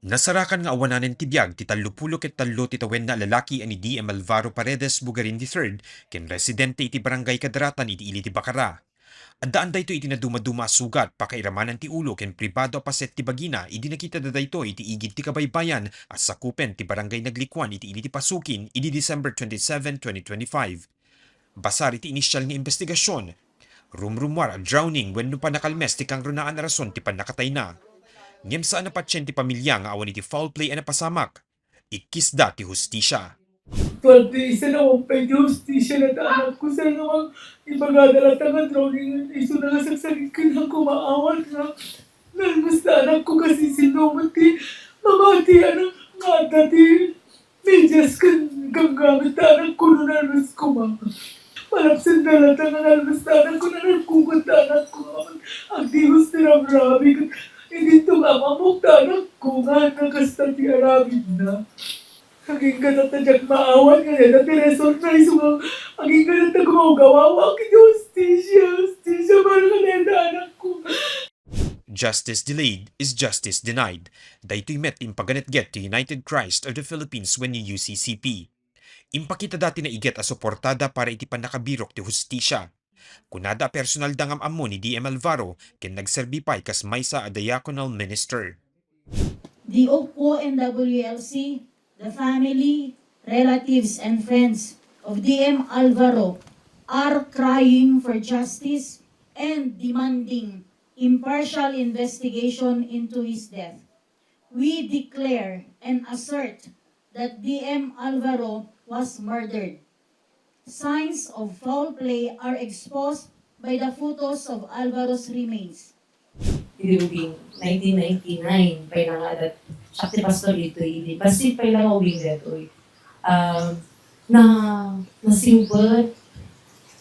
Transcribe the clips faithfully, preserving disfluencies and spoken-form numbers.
Nasarakan nga awananen ti biag ti tallopulo ket tallo ti tawenna a lalaki a ni D M Alvaro Paredes Bugarin the third ken residente iti Barangay Kadaratan iti ili ti Bacara. Addaan daytoy iti nadumaduma a sugat, pakairamanan ti ulo ken pribado a paset ti bagina idi nakitada daytoy iti igid ti kabaybayan a sakupen ti Barangay Naglikuan iti ili ti Pasukin idi December twenty-seven, twenty twenty-five. Basar iti inisial nga imbestigasion, rumrumuar a drowning wenno pannakalmes ti kangrunaan a rason ti pannakatayna. Ngem saan a patien ti pamilia nga awan iti foul play a napasamak. Ikkisda ti hustisia. Twelve days na, awan pay ti hustisia na ta anakko. Saan nga mang ibagada latta nga drowning, isu na nga sagsagit ken ako maawat nga nalmes ta anakko, kasi sino met ti mamati a nga adda ti medyas ken gamgamit ta anakko no nalmes koma. Malapsenda latta nga nalmes ta anakko, nanagkugat ta anakko. Agdigos ti rabrabi ket idinto nga amamok ta anakko nga kasta ti arabidna. Agingga ta diak maawat nga dayta ti resort na isu nga agingga ta gumawgawawak iti hustisia, hustisia para kadayta anakko. Justice delayed is justice denied. Daytoy met ti impaganetget ti United Christ of the Philippines wenno U C C P. Impakita dati naiget a suportada para iti pannakabirok ti hustisia. Kunada a personal da nga am-ammo ni D M Alvaro ken nagserbi pay kas maysa a diaconal minister. The Ukpo N W L C, the family, relatives, and friends of D M Alvaro are crying for justice and demanding impartial investigation into his death. We declare and assert that D M Alvaro was murdered. Signs of foul play are exposed by the photos of Alvaro's remains. Idi ubing nineteen ninety-nine pay la nga adda, siak ti pastor ditoy idi. Bassit pay la nga ubing daytoy. Um, na, nasiwbet.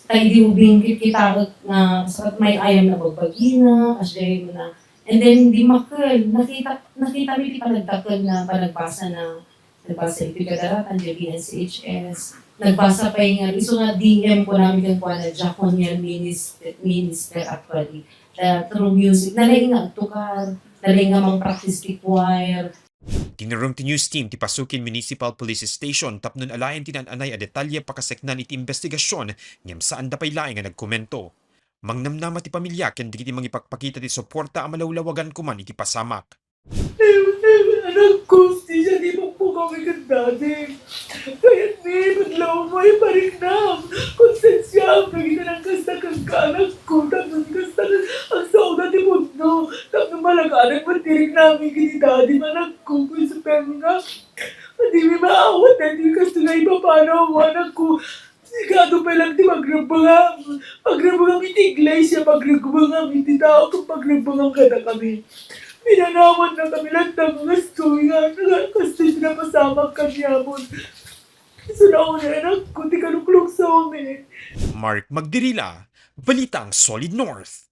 Ta idi ubing kitkitaek nga sakat may ayam na bagbagina, asdiay na. And then, dimmakkel. Nakita, nakita mi ti panagdakkel na panagbasa na Nagbasa iti Kadaratan, J B N C H S. Nagbasa pay nga, isu nga D M, kunami kenkuana, diaconal minister, minister actually. Uh, through music, nalaing nga agtukar, nalaing nga mang-practice ti choir. Tinurong ti news team ti Pasukin Municipal Police Station tapno alaen ti naan-anay a detalye pakaseknan iti imbestigasion, ngem saanda pay laeng nga nagkomento. Mangnamnama ti pamilia ken dagiti mangipakpakita ti suporta a malawlawagan koman iti pasamak. Anakko, hustisia, di mo po kami kandati. Kaya ni, madlaw mo, ipariknam. Konsensya, pagita ng kasta kang kaanakko, tapos kasta ang sauda ti mundo. Tapos malaganan mo, tiriknami, kini daddy, anakko, kung sa perna. Hindi mi maawat, hindi kasto na ipapanaw mo, anakko. Sigado pay lang ti pagrebbengam. Pagrebbengam iti iglesia, pagrebbengam iti tao, ken pagrebbengam kadakami. Minanawan na kami latta nga kastoy nga, nga kastoy ti napasamak kaniamon. Isu na unay anakko ti kalukluksomi. Mark Magdirila, Balitang Solid North.